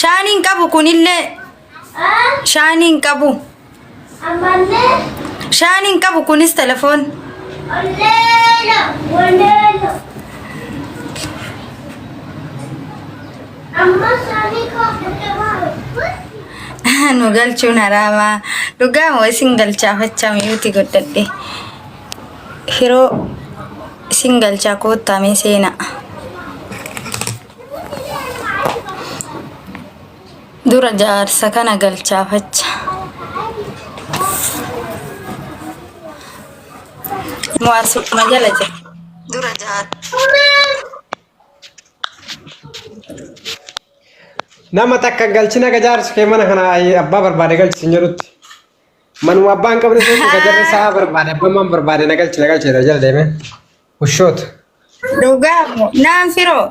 Shaaniin qabu kunillee shaaniin qabu. Shaaniin qabu kunis telefoon. Nu galchuun haraamaa. Dhugaa moo isin galchaafachaa miyuuti godhadhe. Firoo isin galchaa koottaa mee seenaa. Dura jaarsa kana galchaafacha. Moo asuma jala jira. Dura jaarsa. Nama takka galchina ka jaarsi kee mana kana abbaa barbaade galchi sin jedhutti. Manuma abbaa hin qabne sun ka jarri sa'a barbaade abbaa maan barbaade na galchi na galchi jedha jala deeme. Ushoota. Dhugaa moo naan firoo.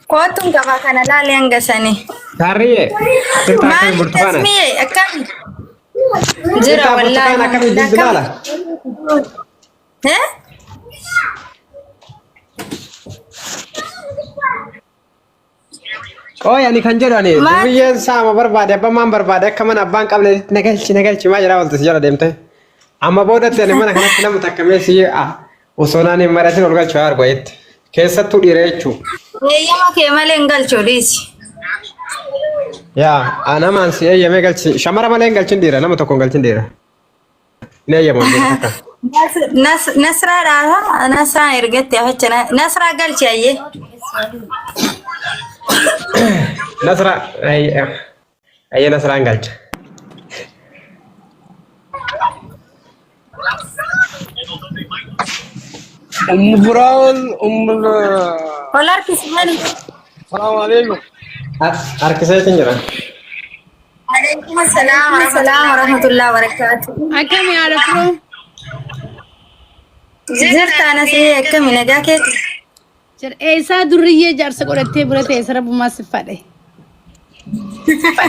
Kootuun qaba kana laali hanga sanii. Saarriyyee. Sirta Maali akkami burtukaana. tasmiyee akkami? Jira Sirta wallaahi. burtukaana akkami dildilaala. Eh? Qooyi ani kan jedhu ani Maal? duriyyeen saama barbaade abbaan maan barbaade akka mana abbaan qabne na galchi na galchi maa jedhaa olti si jala deemte. Amma boodatti ani mana kanatti nama takka mee si osoo naan hin mari'atin ol galchu haa argu jetti. Keessattuu dhiira jechuu. Eeyyama kee malee hin galchu dhiisi. Yaa namaan si eeyyamee galchi shamara malee hin galchin dhiira nama tokko hin galchin dhiira. Hin eeyyamu dhiira takka. Nasraa dhaata Nasraan ergatti afacha Nasraa galchi ayyee. Nasra ayyee Nasraan galcha. Ummu Firaa'ol, Ummu Ol harkisi mali. Salaamu alaikum. Harkiseetiin jira. Alaikum assalam warahmatullahi wabarakatuh. Akkami haadha firoo? Jirta anasii akkami nagaa keeti? Jira. Eessaa durriyyee jaarsa godhattee bira teessa rabbumaa si fadhe.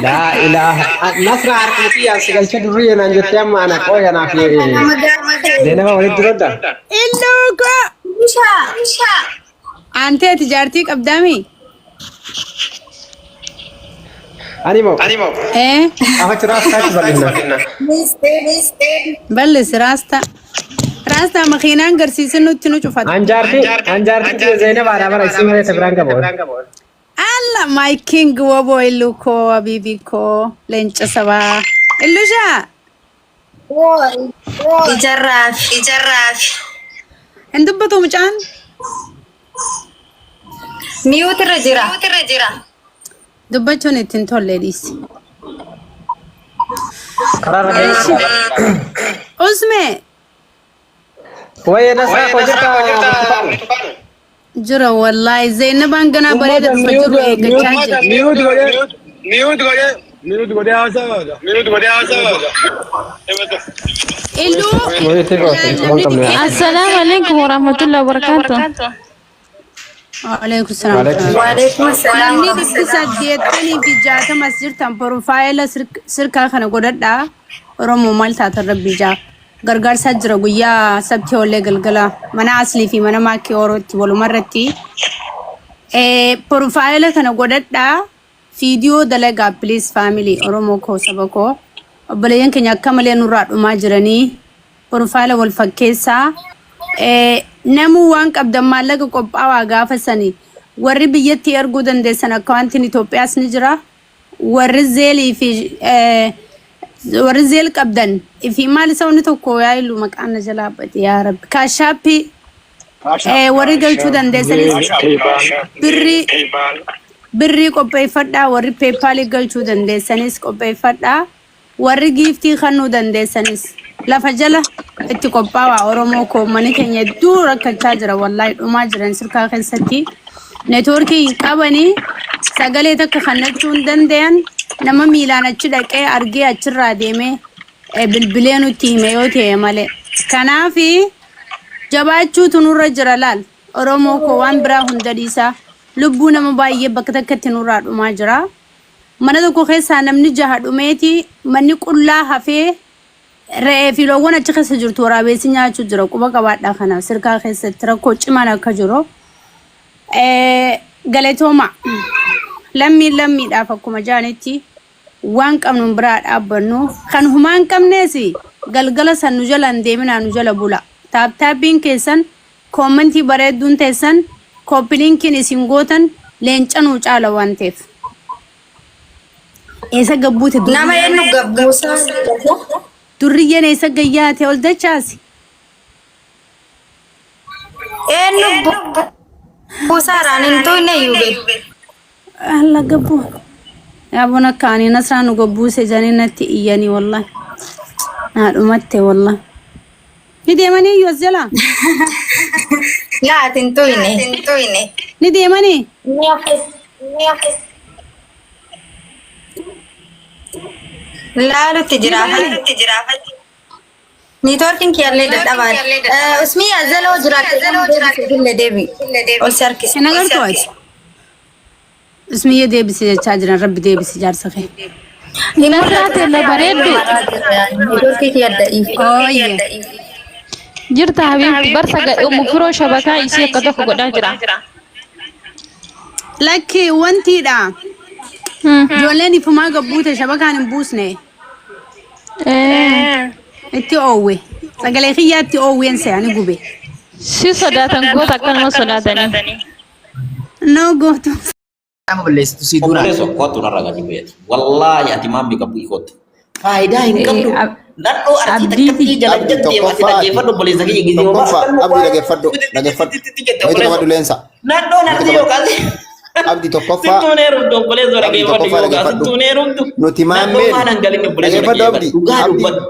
Laa ilaaha. Nasra harkuma kiyyaan si galchee durriyyee naan jettee amma ana qooyi anaaf Zeenaba walitti rodda. Illuu koo! Bishaa. Aantee ati jaartii qabdaami? Ani moo Ee afachi raastaatti bal'inna. bal'isi raasta. Raastaa makiinaan garsiisin nutti nu cufata. An jaartii an jaartii tiyya Zeenabaadha bara isii malee ta biraan qabu. Alla my king woboo illuu koo habiibii koo leenca sabaa. Illushaa Ijarraafi. Ijarraafi. hin dubbatu mucaan? Miyuutirra jira. Miyuutirra jira. Dubbachuun itti hin tolle dhiisi. Karaarra deemaa. Usmee Wayee Nasraa koo jirta burtukaana. jira wallaahi Zeenabaan ganaa bareeda dhufa jiru eeggachaa jira. Mute godhee mute godhee mute godhee haasaa mute godhee haasaa. Illuu Walitti goote waan qabnu. Assalamu alaikum warahmatullahi wabarakatuh. Waalaikum salaam. Waalaikum salaam. Waalaikum salaam. Namni dhibbi saddeettanii fi jaatama as jirtan profaayila sirkaa kana godhadhaa. Oromoo maal taatan rabbi jaa. Gargaarsaa jira guyyaa sabtii oollee galgala mana aslii fi mana maakii orootti walumarratti. Profaayila kana godhadhaa. Fiidiyoo dalagaa please family Oromoo koo saba koo. Obboleeyyan keenya akka malee nurraa dhumaa jiranii. Profaayila wal fakkeessaa. Namuu waan qabdan maallaqa qophaawaa gaafa sani warri biyyatti erguu dandeessan akkawaantiin Itoophiyaas ni jira. Warri zeelii fi warri zeel qabdan fi maal isa wanni tokko yaa ilu maqaan na jalaa bade yaa rabbi kaashaappii warri galchuu dandeessanis birrii birrii qopheeffadhaa warri peepaalii galchuu dandeessanis qopheeffadhaa. Warri giiftii kannuu dandeessanis lafa jala itti qophaawaa Oromoo koo uummanni keenya hedduu rakkachaa jira wallaahi dhumaa jiran sirkaa keessatti neetwoorkii hin qabanii sagalee takka kannachuu hin danda'an nama miilaan achi dhaqee argee achirraa deemee bilbilee nutti hime yoo ta'e malee kanaafi jabaachuutu nurra jira laal Oromoo koo waan biraa hunda dhiisaa lubbuu nama baay'ee bakka takkatti nurraa dhumaa jira. Mana tokko keessaa namni jaha dhumeeti manni qullaa hafee re'ee fi loowwan achi keessa jirtu waraabeessi nyaachuu jira. Quba qabaadhaa kana sirkaa keessatti rakkoo cimaan akka jiru. Galatooma. Lammiin lammiidhaaf akkuma jaanitti waan qabnu biraa dhaabbannu kan humaa hin qabnees galgala san nu jala hin deeminaa nu jala bula. Tap tapiin keessan commentii bareedduun teessan copy linkiin isin gootan leenca nuu caala waan ta'eef. Eessa gabbuute Nama eenyu gabbuusaa? Durriyyeen eessa gayyaate ol dachaasi? Eenyu buusaaraan hin tuqne yuube. Alla gabbuu. Yaaboon akka ani nasraa nu gabbuuse jedhanii natti iyyanii wallahi. Naa dhumatte wallahi. Ni deemanii iyyuu as jalaa? Laa ati hin tuqne. Ni deemanii? Laalutti jiraafatti. Networkiin kiyyaallee dadhabaadha. Usmii azaloo jiraate illee deebi. Ol si harkisa. Hin agartuu ati? Ismiyya deebisi jechaa jiran rabbi deebisi jaarsa kee. Nasraa teella bareeddu. Networkii kiyya da'iif. Ooyye. Jirta habiibti bar saga ummu firoo shabakaa isii akka tokko godhaa jira. Lakki wantiidha. Ijoolleen ifumaa gabbuute shabakaan hin buusne. Itti oowwe. Sagalee kiyyaatti oowween se'anii gube. Si sodaatan goota akkanuma sodaatanii. No gootu. Nama balleessitu si dura. Obboleessa kottu narra gadi bu'eeti. Wallaahi ati maammi qabdu kottu. Faayidaa hin qabdu. Nadhoo arsii takkatti jala Abdi jettee ati tokkoffaa dhaggeeffadhu obboleessa kiyya gisee tokkoffaa abdi dhaggeeffadhu dhaggeeffadhu wayitu qabadhu leensa Nadhoon arsii yookaan abdi tokkoffaa sittuun heerumtu obboleessa abdi dhaggeeffadhu tokkoffaa yookaan dhaggeeffadhu sittuun heerumtu. nuti Nadhoo maammeen faana hin galin obboleessa dhaggeeffadhu abdi dhaggeeffadhu. Dhugaa abdi dubbadhu.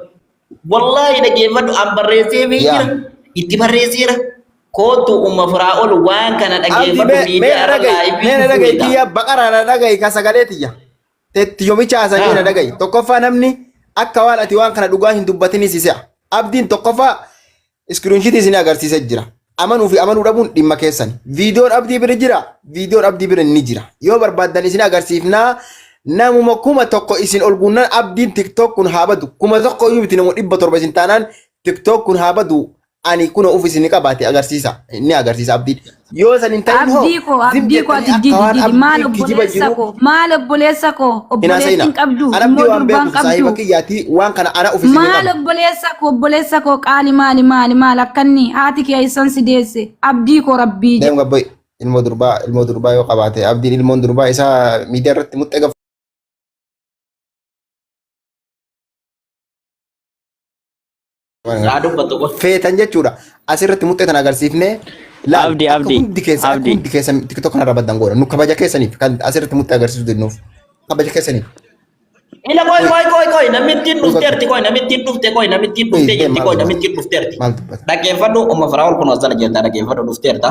Wallaahi dhaggeeffadhu an barreessee fi yaa jira. Itti barreesseera. Kootu umma firaa'ol waan kana abdi dhaggeeffadhu mee mee miidiyaa na irra dhagayi laayivii mee na dhagayi dhufuu tiyya baqaraa na dhagayi ka sagalee tiyya tetti yomicha haasa'ee na dhagayi tokkoffaa namni akka waan ati waan kana dhugaa hin dubbatini si se'a abdiin tokkoffaa iskiriinshiitii isin agarsiisee jira amanuu fi amanuu dhabuun dhimma keessan viidiyoon abdii bira jira viidiyoon abdii bira ni jira yoo barbaaddan isin agarsiifnaa namuma 1000 isin ol guunnaan abdiin tiktook kun haa badu 1000 iyyuu miti nama 700 isin taanaan tiktook kun haa badu ani kuna uf isin qabaate agarsiisa ni agarsiisa abdiin yoo san hin ta'in hoo Abdii koo zim abdii koo jettanii ati akka waan didi didi maal abdiin kijiba obboleessa jiru koo maal obboleessa koo hin haasa'ina obboleettiin qabdu an abdii immoo waan durbaan beekuuf saahiba qabdu kiyyaatii waan kana ana uf isin maal qaba obboleessa koo obboleessa koo qaali maali maali maal akkanni haati kee eessan si deesse abdii koo rabbii deem gabboy ilmoo durbaa ilmoo durbaa yoo qabaate abdiin ilmoon durbaa isaa miidiyaa irratti muxxee gaf Haa dubbatu kun. feetan jechuudha. Asirratti muxxee tan agarsiifnee laal Abdi akka abdi hundi keessa akka abdi hundi keessa tiktok kanarra baddan goona. Nu kabaja keessaniif kan asirratti muxxee agarsiisuu dinnuuf kabaja keessaniif. Ila qoy qoy qoy qoy namittiin Dhuga dhufteerti qoy namittiin dhufte qoy namittiin qoy dhufte deem jirti maal qoy dubbata namittiin dhufteerti. maal dubbata. Dhaggeeffadhu umma firaa'ol kun as jala jirta dhaggeeffadhu dhufteerta.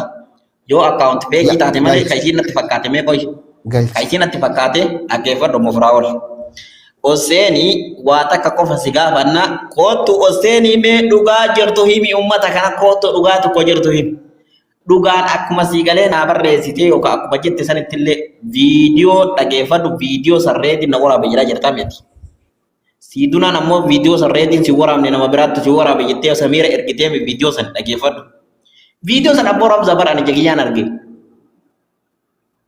Yoo akkaawunti feekii Yaa taate malee galchi ka isiin natti fakkaate mee qoy. galchi. Ka isiin natti fakkaate dhaggeeffadhu umma firaa'ol. Oseenii waa takka qofa si gaafanna koottu oseenii mee dhugaa jirtu himi ummata kana koottu dhugaa tokko jirtu himi. Dhugaan akkuma sii galee naa barreessitee yookaan akkuma jette sanitti illee viidiyoo dhageeffadhu viidiyoo sarreetiin na waraabe jedhaa jirta miti. Sii dunaan ammoo viidiyoo sarreetiin si waraabne nama biraatti si waraabe jettee Samiira ergitee viidiyoo san dhageeffadhu. Viidiyoo san abboo Ramzaa bara ani ija kiyyaan arge.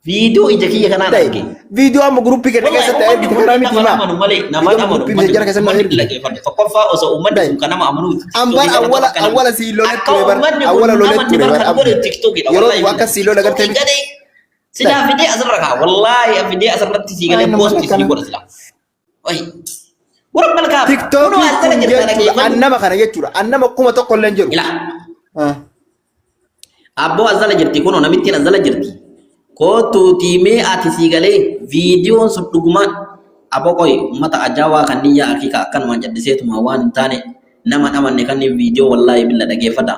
Viidiyoo ija kiyya kanaan Ta'e arge. viidiyoo amma guruppii keenya Wallahi keessatti uummanni ergite kun kanaa miti nama himaa. amanu malee nama Viidiyoo amanu guruppii keenya jara uummanni keessatti uummanni ergite. dhaggeeffadhu. Tokkoffaa osoo uummanni Ta'e kun kan nama amanu Ambaan tiktookii kanatti awwala akka nama awwala sii lolee akka ture bar uummanni kun awwala lolee nama ture bar bar kan godhe abdi tiktookiidha yeroo wallahi akka sii lola gartee tiktookii miti. gadee Ta'e silaa fidee asirra kaa wallaahi fidee asirratti sii Ay galee nama poosti sii akkana. godha silaa. Wayi warra malkaa kunoo Tiktookiin as jala kun jirta jechuudha dhaggeeffadhu. annama kana jechuudha annama 1000 illee hin jiru. Ilaa Ah. Abboo as jala jirti kunoo namittiin as jala jirti. Kootuutii mee ati sii galee viidiyoon sun dhugumaan aboo qoy ummata ajaa'aa kan niyyaa akhiika akkanumaan jalliseetuma waan hin taane nama hin amanne kanneen viidiyoo wallaahi billa dhageeffadha.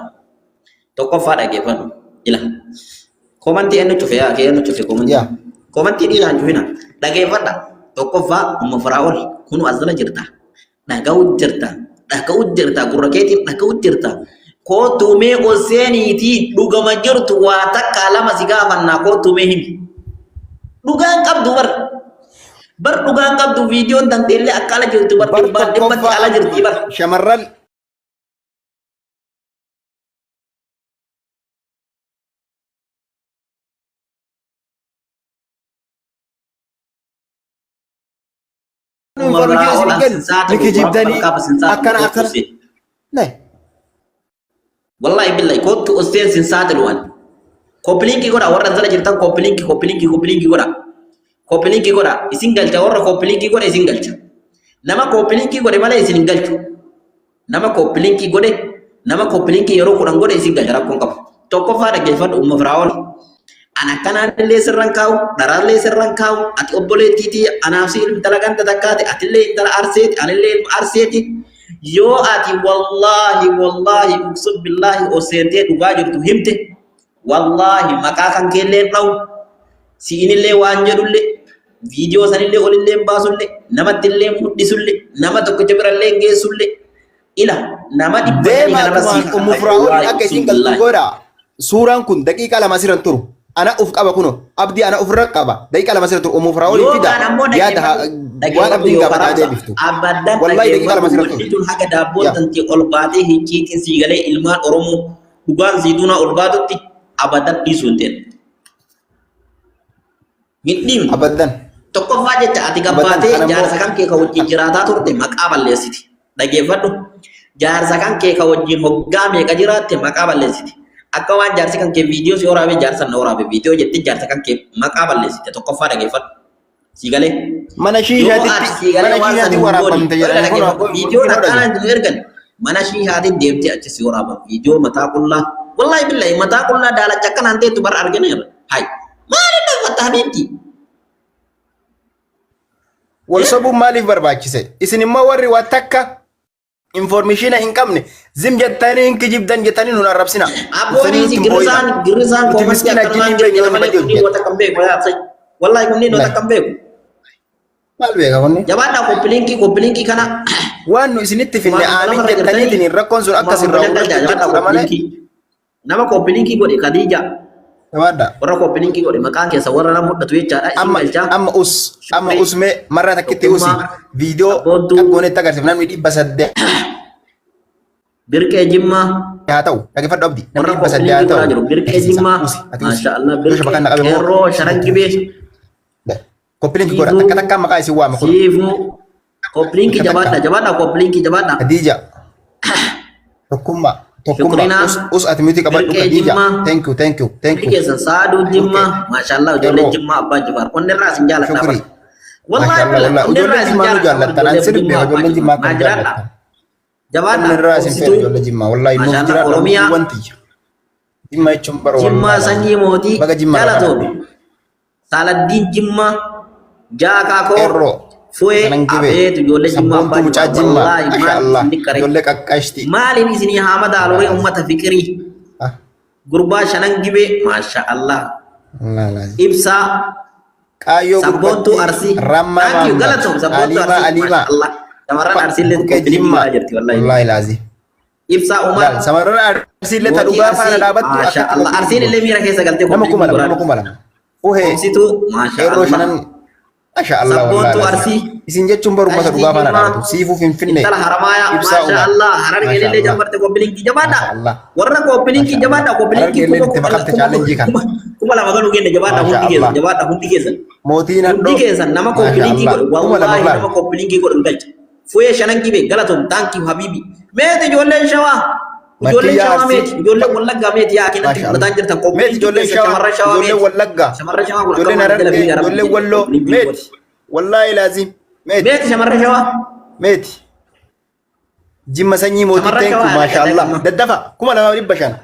Tokkoffaa dhageeffadhu. Ila. Komantii eenyu cufe yaa kee eenyu cufe komantii. Yaa. Komantii dhiiraa hin cufina. Dhageeffadha. Tokkoffaa umma firaa'ol kunoo as jala jirta. Dhaga'u jirta. Dhaga'u jirta. Gurra keetiin dhaga'u jirta. Kootu mee ol seeniitii dhugama jirtu waa takka lama si gaafannaa kootu mee himi. Dhugaan qabdu bar. Bar dhugaan qabdu viidiyoon tanteellee akka ala jirtu bar Bar dhibbaan dhibbatti tokkoffaa ala jirti bar. shamarran Information isin kennu ni kijibdanii akkana akkana. Nee. Wallahi billahi kootu oseen sin saaxilu ani. Koppiliinkii godha warra jala jirtan koppiliinkii koppiliinkii koppiliinkii godha. Koppiliinkii godha isin galcha warra koppiliinkii godhe isin galcha. Nama koppiliinkii godhe malee isin hin galchu. Nama koppiliinkii godhe nama koppiliinkii yeroo 10 godhe isin galcha rakkoon qabu. Tokkoffaa dhaggeeffadhu Umma Firaa'ol. An akkanaan illee sirran kaa'u, dharaallee sirran kaa'u, ati obboleettiitii anaaf si intala ganda takkaati, atillee intala arseeti, anillee ilma arseeti. Yoo ati wallaahi wallaahi uqsum billaahi ol seentee dhugaa jirtu himte, wallaahi maqaa kan keellee hin dhawu, si'inillee waan jedhullee, viidiyoo sanillee olillee hin baasullee, namattillee hin mul'isullee, nama tokkicha birallee hin geessullee, ila nama 500 kanarra Deemaa sii Ummu kakadha Firaa'oon wallaahi akka uqsum isiin galtu billaahi. godha. Suuraan kun daqiiqaa 2 asirra hin turu. Ana uf qaba kuno. Abdii ana ofirra qaba. Daqiiqaa 2 asirra turu. Ummu Firaa'oon Yookaan fida. ammoo Yaada dhaggeeffadhu waan dhaggeeffadhu abdiin yookaan gaafataa raabsa deebiftu. abadan Wallahi daqiiqaa 2 dhaggeeffadhu asirra wanni turu. tun haga daabboon Yaa. tantee ol baatee hin ciitin sii galee ilmaan Oromoo dhugaan ziitunaa ol baatutti abadan dhiisuu hin ta'e. Hin dhiifnu. Abadan. Tokkoffaa jecha ati Abadan gabbaatee kana immoo jaarsa kan kee ka wajjin jiraataa turte maqaa balleessiti. Dhageeffadhu. Jaarsa kan kee ka wajjin hoggaa meeqa jiraatte maqaa balleessiti. Akka waan jaarsi kan kee viidiyoo si waraabee jaarsa na waraabe viidiyoo jettee jaarsa kan kee maqaa balleessite tokkoffaa dhageeffadhu. Sii galee. Mana Yoo ati shiishaatitti sii galee mana waan san shiishaatti hin goone waraabamte wala jedhanii kun dhageeffadhu. Viidiyoon kun akkanaa dhage. nu ergan mana shiishaatiin deemtee achi si waraaban viidiyoo mataa qullaa. Wallaahi billahi mataa qullaa daalacha akkanaan teettu bara argineerra. Hai. Maaliin dhaabbata habiibti? Wal sobuun maaliif barbaachise? Isin immoo warri waa takka informeeshina hin qabne zim jettanii hin kijibdan jettanii nun arrabsina. Abboon Dhuftanii isi nutti hin boo'ina. girrisaan girrisaan Nuti koomantii miskiina akkanumaan jinni hin beekne jirti wanni malee badii kunniin hojjeta. wata kan beeku yaa sai. Wallahi kunniin wata Lai. kan beeku. Maal beeka kunni? Jabaadhaa koppiliinkii koppiliinkii kana Waan nu isinitti finne kumaaf aamin lamarra jirtanii jettaniitiin rakkoon sun akka kumaaf sirraa shan galchaa hubachuu jabaadhaa jechuudha malee. koppiliinkii. Nama koppiliinkii godhe Khadija Jabaadhaa. warra koppiliinkii godhe maqaan keessa warra nama mul'atu jechaadha isin Amma galchaa. amma us amma Shukrii us mee marraa takkitti usi tokkummaa viidiyoo sabboontuu qabgoonetti agarsiif namni 800 Birqee Jimmaa haa ta'u dhaggeeffadhu abdi namni warra 800 haa koppiliinkii godhaa ta'u jiru Birqee agarsiisa Jimmaa usi ati usi maasha Allah yoo Birqee shabakaan na qabe immoo Qeerroo Shanan Gibee koppiliinki godha takka Siifuu takkaan maqaa isin waame kun Siifuu koppiliinkii takka takka jabaadha jabaadha koppiliinkii jabaadha Khadija tokkummaa tokkummaa Shukrinaa us us ati miti qabadhu Birqee Khadija Jimmaa thank you thank you thank hundi you keessan Saaduu Burqee Jimmaa maashaallah ijoollee Qeerroo Jimmaa Abbaa Jifaar onnirraa isin jaaladha Shukrii bar wallaahi maashaallah billah wallahi onnirraa ijoolleen isin Jimmaa nu jaaladha bar jaallattan an ijoollee sirbi Jimmaa Abbaa ijoolleen Jifaar Jimmaa akka naa nu jiraadha jaallattan jabaadha onnirraa isin feena obsituu ijoollee Jimmaa wallahi nuuf maashaallah jiraadha Oromiyaa lubbuuwwan tiyya Jimma jechuun bara Jimmaa wallahi sanyii mootii baga Jimma irraa galatoomi dhaladhe Saaladdiin Jimmaa Jaakaa koo Qeerroo Fu'ee Shanan Gibee abeetu ijoollee Jimmaa sabboontuu Abbaa mucaa Jifaar Jimmaa wallaahi masha maal Allah isin diqqare ijoollee qaqqashti maaliin isinii haa madaaluree ummata fiqirii ah gurbaa Shanan Gibee maasha Allah Allah lazim ibsaa Qaayyoo sabboontuu gurbattii Arsii Rammaa thank you Mahammad galatoom sabboontuu Aliimaa Arsii Aliimaa maasha Allah shamarran Arsii illee Burqee koppiliin Jimmaa godhaa jirti wallaahi wallahi lazim Ibsaa Umar Laal samarran Arsii illee ta mootii dhugaa faana Arsii dhaabattu maasha akkatti Allah koppiliin Arsiin illee gooti miira keessa galtee nama koppiliin 2000 godhaa nama jirti 2000 Uhee Obsituu maasha qeerroo Allah shanan masha Allah wallahi sabboontuu lazim Arsii isin jechuun barumsa Qashtii dhugaa faana Jimmaa dhaabatu siifuu Finfinnee intala Haramaaya Ibsaa maasha Umar Allah harargeen masha illee Allah jammartee koppiliinkii jabaadha masha Allah warra koppiliinkii masha Allah jabaadha koppiliinkii harargeen kuma itti kuma makamte kuma chaalenjii kana kuma 2000 galuu kenna jabaadha masha hundi keessan Allah jabaadha hundi keessan mootiin hundi hadhoo keessan nama masha koppiliinkii Allah godhu 2000 wallaahi laal nama koppiliinkii godhu hin galcha Fu'ee shanan gibee galatoom thank you habibi. Meeti ijoolleen shawaa. Ijoolleen Makkiyyaa shawaa Arsii meeti. Ijoolleen wallaggaa meeti yaa akkinatti Maasha mul'ataa Allah. jirtan Meeti koppiliinkii ijoolleen keessa shawaa, shamarran shawaa ijoolleen meeti. wallaggaa, Shamarran shawaa kun akka ijoolleen waan jala harargee, fiigaa rabbi ijoolleen jedhe walloo, koppiliinkii meeti. godhi. Wallaahi laazim. Meeti. Meeti shamarran shawaa. Meeti. Jimma sanyii mootii Shamarran teenku shawaa maasha argatan Allah. amma. Daddafa 2500.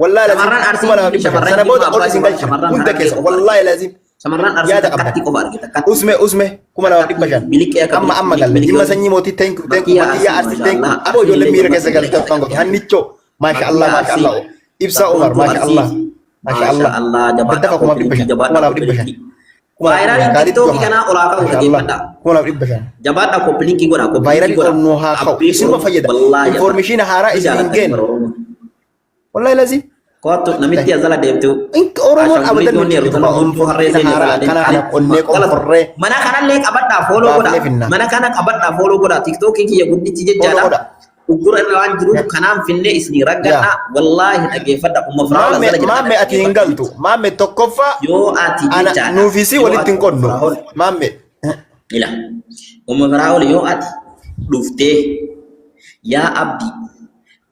Wallaahi laazim Shamarran Arsii 2500. shamarran Sana Jimmaa booda ol Abbaa isin Jifaar galchina. shamarran Hunda Harargee keessa qofa argite. wallaahi laazim. Shamarran Arsii Yaada takkatti qabdan. qofa argite takkatti. Usme usme 2500. Miliqee akka Amma amma galle. miliqee Jimma sanyii mootii teenku teenku Makkiyaa Makiyyaa Arsii Arsii maasha teenku. Allah Aboo Arsiin ijoolleen illee miira keessa jammartee galte afaan godhe. Hannichoo. Maasha Allah Makkiyaa maasha Arsii Allah. Ibsaa Umar sabboontuu maasha Arsii Allah. Maasha maasha Allah. Allah jabaadhaa Daddafa koppiliinkii 2500. jabaadhaa 2500. koppiliinkii. 2500. Vaayiraaliin Kaalid tiktookii Johaar. kanaa olaa ka'u Maasha Allah. dhaggeeffadhaa. 2500. Jabaadhaa koppiliinkii godhaa koppiliinkii Vaayiraalii godhaa. onnoo haa ka'u. Abbee Isinuma Oromoo fayyada. wallaahi jabaadha. Informeeshinii haaraa Ni isin hin jaallatanii geenne. bara Oromoo. Wallahi lazim. Kottu namitti as jala deemtu. Oromoon abadan Ashaangulliitoonni nuti yeroo dhufa hunduu harree informeeshinii seenee haaraa jala akkana kana deemtu. qonnee qonforree Mana kanallee qabadhaa fooloo baafnee godhaa. finna. Mana kana qabadhaa fooloo godhaa. Tiktookii kiyya guddichi Fooloo jechaadha. godha. Uggura irra waan jiruuf kanaan finnee isinii raggadhaa. Wallaahi dhageeffadha. Umma Firaa'ol as Maamme jala jirta maamme ati hin dhaggeeffadhu. galtu. Maamme tokkoffaa Yoo ati ana jechaadha. nuufisi Yoo walitti ati hin qonnu. Firaa'ol Maamme. Ila Ummu Firaa'ol yoo ati dhuftee yaa abdii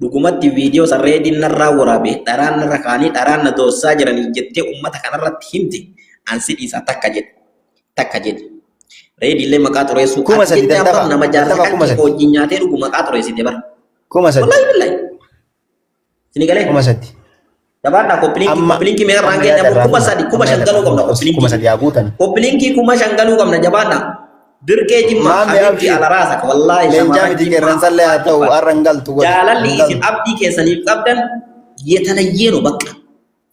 dhugumatti viidiyoo san reediin narraa waraabe dharaan narra kaanii dharaan na doossaa jiranii jettee ummata kanarratti himte an si dhiisa takka jedhe takka jedhe. Reediillee maqaa xureessuu Kuma ati sadi jettee daddafa abbaan nama jaarsa daddafa kan kuma kee sadi wajjin nyaatee dhugu maqaa xureessite bara. 3000. Wallaahi billahi. Sini galee. 3000. Jabaadhaa koppiliinkii Amma koppiliinkii meeqa irraan amma keenya yaada irraa kuma hima. sadi kuma Amma shan yaada galuu irraa qabna hima. koppiliinkii. 3000 haa guutan. Koppiliinkii 5000 galuu qabna jabaadhaa. Birqee jimmaa Maammi habiibti abshir. alaraasa wallaahi Leencaa shamarran miti jimmaa qeerransallee haa abbaa ta'u jifaar. har'a hin galtu godhi. Jaalalli Hin isin galtu. abdii keessaniif qabdan yetalayyee no bakka.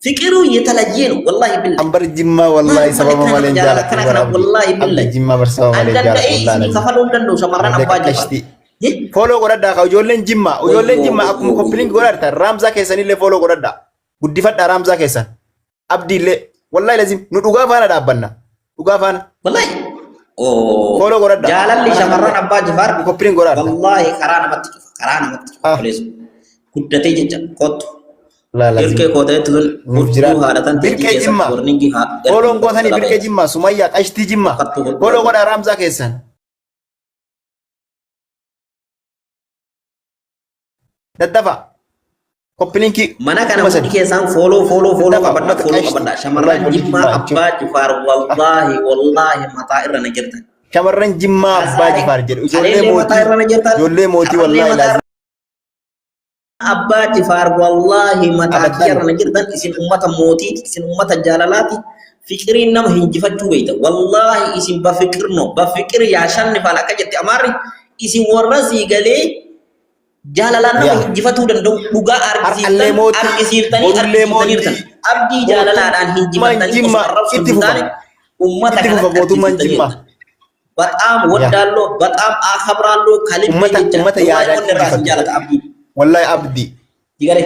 Fiqiruu yetalayyee no wallaahi billahi. An bar jimmaa wallaahi Maal sababa akkana malee hin jaalala jaaladhu akkana bar kana abdii. wallaahi Abdii billahi. jimmaa bar sababa An malee hin jaaladhu danda'ee wallaahi isinii lazim. kafaluu hin danda'u shamarran Ijoollee abbaa jifaar. qaqqashtii. Follow godhadhaa kaa ijoolleen jimmaa. Ijoolleen Wayyoo jimmaa akkuma wayyoo koppiliinki wayyoo. godhadha. Raamzaa keessanillee follow godhadhaa. Guddifadhaa raamzaa keessan. Abdiillee. Wallaahi lazim nu dhugaa faana dhaabbanna. Dhugaa faana. Wallahi. Oh. Follow godhadhaa. Jaalalli Mana shamarran kanallee. abbaa jifaar Koppiliin godhadha. wallaahi karaa namatti cufa. Karaa namatti cufa. Ah. Obboleessu. Guddatee jecha kottu. Wallaahi lazim. Birqee kooteetti tun Nuuf hudduu jiraadha. haadha tan teetii Birqee keessatti jimmaa. warningii haa Fooloon gootanii jalaa birqee ba'e. jimmaa. Sumayyaa qashtii jimmaa. Kattu hudduu Follow godhaa raamzaa keessan. Daddafa. Koppiliinkii Mana kana kuma hundi sadi. keessaan fooloo fooloo fooloo Daddafa qabadha uummata fooloo qashti. qabadha. Wallaahi Shamarran ijoollee Jimmaa jimmaa jechuun. Abbaa Jifaar wallaahi wallaahi mataa irra na jirtan. Shamarran jimmaa abbaa Hasaare jifaar jedhu. Ijoollee kaleellee mataa mootii. irra na jirtan. Ijoollee mootii Har'allee wallaahi mataa laazim. Abbaa Jifaar wallaahi mataa Abadan. kiyyarra na jirtan isin ummata mootiiti isin ummata jaalalaati fiqiriin nama hinjifachuu beeyta wallaahi isin bafiqir no bafiqir yaa shanni faal akka jette amaarri isin warra sii galee jaalalaan nama Yaa. hinjifatuu danda'u dhugaa Har'allee argisiiftan mootii. argisiiftanii Borullee argisiiftaniirtan mootii. abdii jaalalaadhaan Mootummaan hinjifattanii osoo jimmaa arrabsuu itti hin fufa. taane ummata Itti fufa kanatti mootummaan jimmaa. argisiiftaniirtan. Bataam Yaa. ወዳለሁ በጣም አከብራለሁ ከልቤ Ummata jecha ummata wallahi yaadaan onni irraa sin injifatu. jaalata abdii Wallaahi abdii. digale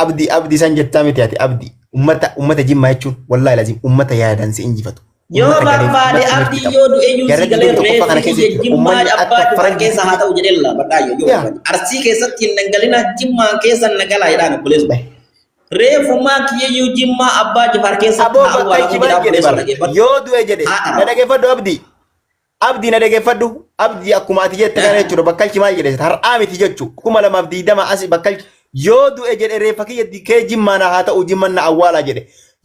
Abdii abdii san jettaa miti ati abdii. Ummata ummata jimmaa jechuun wallaahi lazim ummata yaadaan si injifatu. yoo Ummata galee barbaade ummata timirtii abdii qabu. yoo du'e iyyuu si Jarri galee digdami tokkoffaa kana reeffi keessa kiyya jechuudha. jimmaa Ummanni abbaa akka jifaar faranjii keessa haa ta'u jedhee la badhaayyo yoo Yaa. barbaade arsii keessatti hin dhangalina jimmaa keessa nagalaa jedhaan obboleessu Bahe. reefumaa kiyya iyyuu jimmaa abbaa jifaar keessatti Aboo haa bakka awwaalamu itti jedhaa maal jedhe obboleessu bara. dhageeffadhu Yoo du'e jedhe haa na dharamu dhageeffadhu abdii. Abdii na dhageeffadhu. Abdii akkuma ati jette kana jechuudha. Bakkalchi maal jedhe har'aa miti jechu 2020 asi bakkalchi yoo du'e jedhe reeffa kiyya kee jimmaa na haa ta'u jimman na awwaalaa jedhe.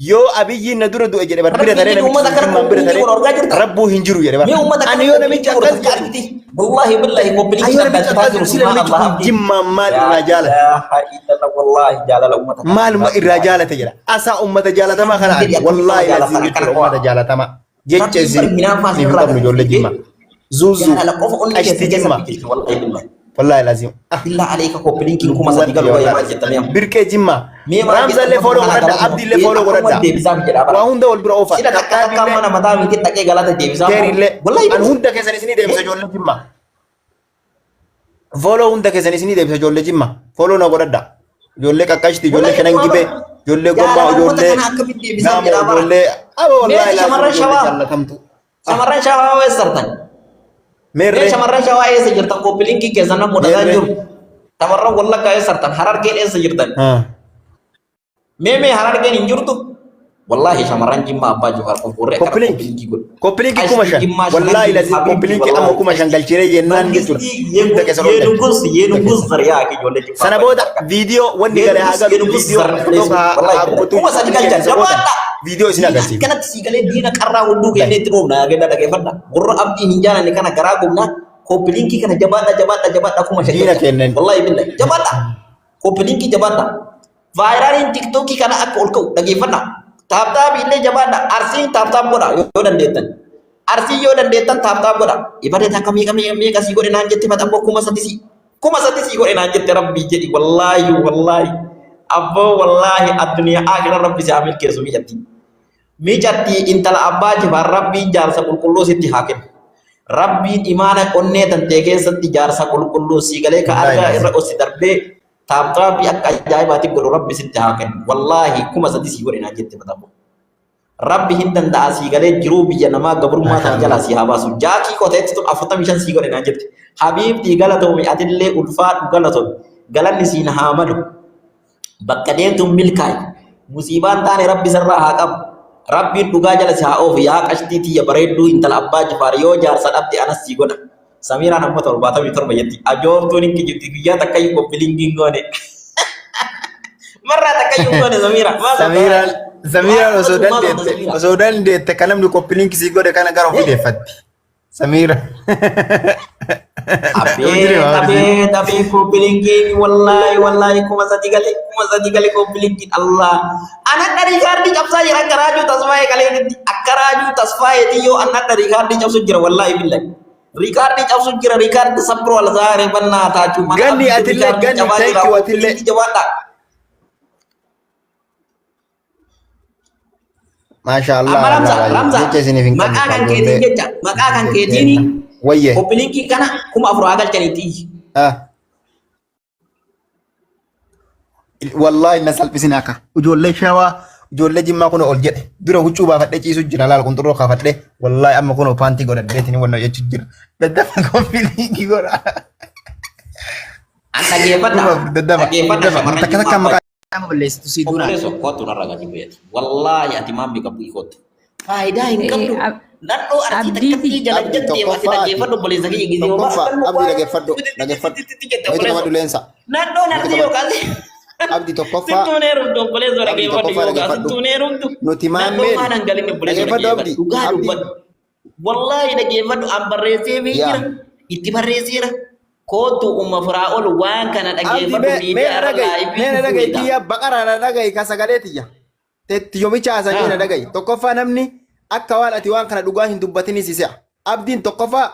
Yoo abiyyiin na dura du'e jedhe bar bira Rabbii taree jedhi namichi uummata sun kana jimmaan bira koppiliinkii taree kun argaa jirta rabbuu hin jiru jedhe bar. mee uummata Ani kana yoo namichi koppiliinkii kun akkas argaa jedhu argite wallaahi billahi koppiliinkii ayyoo kan namichi dalchitaa akkas jiru jedhu sila namichi subhaanallah kun abdii jimmaan maal لا irraa jaalate? إله إلا الله والله جلال أمتك Maaluma irraa jaalate jedha. Asaa ummata jaalatamaa kana jedhi arge. akkamitti Wallaahi jaalatan laziim akkana jechuudha qofa ummata jaalatamaa. Jecha rabbiin isin bar hinaaffaa hin sirraa qabnu ijoollee jimmaa. Zuuzuu jaalala qofa onni qashti keessa keessa jimmaa. biqilche wallahi billahi Wallaahi laziim. Ah billah alayka koppiliinkiin kuma lubbuuwwan sadi galu kiyya wayya wallaahi. maal jettamee amma Birqee jimmaa. mee maal Raamzaallee jettu fooloo kana godhadha. galata Abdiillee fooloo akkuma godhadha. deebisaaf jedha bara Waa hunda wal bira oofa. sila takka takka Tattaabillee mana mataa miti dhaqee galata deebisaaf teerillee. wallahi An billahi hunda keessan isinii deebisa ijoollee jimmaa. Fooloo hunda keessan isinii deebisa ijoollee jimmaa. Fooloo na godhadha. Ijoollee qaqqashti, ijoollee wallahi shanan dhugaa gibee, bara ijoollee gommaa, jaalala uummata ijoollee kana akkamitti deebisaaf naamoo, jedha bara ijoollee aba wallaahi meeti laazim shamarran ijoollee shawaa jaallatamtu. Ah shamarran shawaa weessartan Mee meerree shamarran shawaa eessa jirtan koppiliinkii keessan nan mudhataa meerree. jiru. Shamarran wallaggaa eessa jirtan harargeen eessa jirtan. Ah. Mee mee harargeen hin jirtu. Wallaahi shamarran jimmaa abbaa jifaar qofa warri akkana Koppiliinki koppiliinkii godhu. koppiliinki kuma Qashtii shan jimmaa shanan wallaahi jiru lazim habiibti koppiliinki amma wallaahi 5000 qashtii. galchiree jennaan jechuudha. Mangistii Hunda keessa ol galche. yenugus Hunda yenugus keessa. zariyaa akka ijoollee jimmaa Sana abbaa booda jifaar kana. viidiyoo wanni gale haa Yenugus galu yenugus viidiyoo zar tokko haa wallaahi haa billahi. guutuu Kuma sadi koppiliinki galchan keessa gootan jabaadha. viidiyoo isin Diina agarsiifna. akkanatti sii galee diina qarraa hunduu Wallahi. kennee itti dhoofna yaagenda dhageeffadha. Warra abdii hin jaalanne kana garaa gubnaa koppiliinkii kana jabaadha jabaadha jabaadha 5000 Diina galcha. kennan. Wallaahi billahi jabaadha. Koppiliinkii jabaadha. Vaayiraaliin tiktookii kana akka ol ka'u dhageeffadha. Taaptaabii illee jabaadha. Arsiin taaptaap godha yoo dandeettan. Arsiin yoo dandeettan taaptaap godha. Ibadee takka meeqa meeqa meeqa sii godhe naan jette maxabboo 3000 sii. 3000 sii godhe naan jette rabbii jedhi wallaahi wallaahi. Abboo wallaahi addunyaa akira rabbi si haa milkeessu miidhatti. Micattii intala abbaa jifaar rabbiin jaarsa qulqulluu sitti haa kennu. Rabbiin imaana onnee tantee keessatti jaarsa qulqulluu sii galee ka Wallaahi argaa irra lazim. osi darbee taaptaappii akka ajaa'ibaatti godhu rabbi sitti haa kennu. Wallaahi 3000 sii godhe naan jette matamu. Rabbi hin danda'a sii galee jiruu biyya namaa gabrummaa tana Maasha jalaa Allah. sii haa baasu. Jaakii koteetti tun 45 sii godhe naan jette. Habiibtii galatoomi atillee ulfaadhu galatoomi. Galanni siin haa malu. Bakka deemtuun milkaa'i. Musiibaan taane rabbi sirraa haa qabu. Rabbiin dhugaa jala si haa oofu yaa qashtii tiyya bareedduu intala abbaa jifaar yoo jaarsa dhabde anas sii godha. Samiiraan amma 77 jetti. Ajooftuun hin kijibdi guyyaa takka iyyuu koppiliingi hin goone. Marraa takka iyyuu hin goone Samiira. Maal Samiiraan Samiiraan osoo Maal dandeette Samiira? osoo dandeette kan namni koppiliinki sii godhe kana gara ofii deeffatti. Samiira. Abeet abeet abeet koppiliingiin wallaahi wallaahi 3000 gale 3000 gale koppiliingiin Allah. Anan riikaardii cabsaa jira akka raajuu tasfaayee kaleetitti akka raajuu tasfaayeeti yoo anan riikaardii cabsu jira wallaahi billahi. Riikaardii cabsu jira riikaardii sabbiroo alzaaree bannaa taachuu mana Ganni abdii atillee riikaardii ganni cabaa thank jira you atillee. koppiliingii jabaadha. Maasha Allah. Amma Ramza Ramza Jecha isiniif hin qabnu. maqaa kan keetiin jecha maqaa kan keetiin Wayye. koppiliinkii kana 4000 haa galchaniitti. Ah. Wallaahi na salphisin akka. Ijoollee shawaa ijoollee jimmaa kun ol jedhe. Dura huccuu baafadhee ciisu jira laal qunxurroo kaafadhee. Wallaahi amma kun paantii godhadheetiin wanna jechuu jira. Daddafa koppiliinkii godha. An dhageeffadha. Daddafa. Dhageeffadha Daddafa. shamarran Takka takka jimmaa maqaa. Nama balleessitu sii duraan. Obboleessa kootu narra gadi bu'eeti. Wallaahi ati maammi qabdu kootu. Faayidaa hin qabdu. Nadhoo arsii takkatti jala Abdi jettee ati tokkoffaa dhaggeeffadhu obboleessa kiyya gisee homaa Tokkoffaa abdi dhaggeeffadhu dhaggeeffadhu. Wayitu qabadhu leensa. Nadhoon arsii yookaan Abdi tokkoffaa sittuun heerumtu obboleessa Abdi dhaggeeffadhu tokkoffaa yookaan dhaggeeffadhu. sittuun heerumtu. Nuti Nadhoo maammeen faana hin galin obboleessa dhaggeeffadhu abdi. dhaggeeffadhu. Dhugaa Abdi dubbadhu. Wallaahi dhaggeeffadhu an barreessee fi yaa. jira. Itti barreesseera. Kootu umma Firaa'ol waan kana Abdi dhaggeeffadhu mee mee miidiyaa na irra dhagahi laayivii mee na dhufuu dhagahi feeta. tiyya baqaraa na dhagahi ka sagalee tiyya. Tetti yomicha haasa'ee na dhagahi. Tokkoffaa namni akka waan ati waan kana dhugaa hin dubbatini si se'a. Abdiin tokkoffaa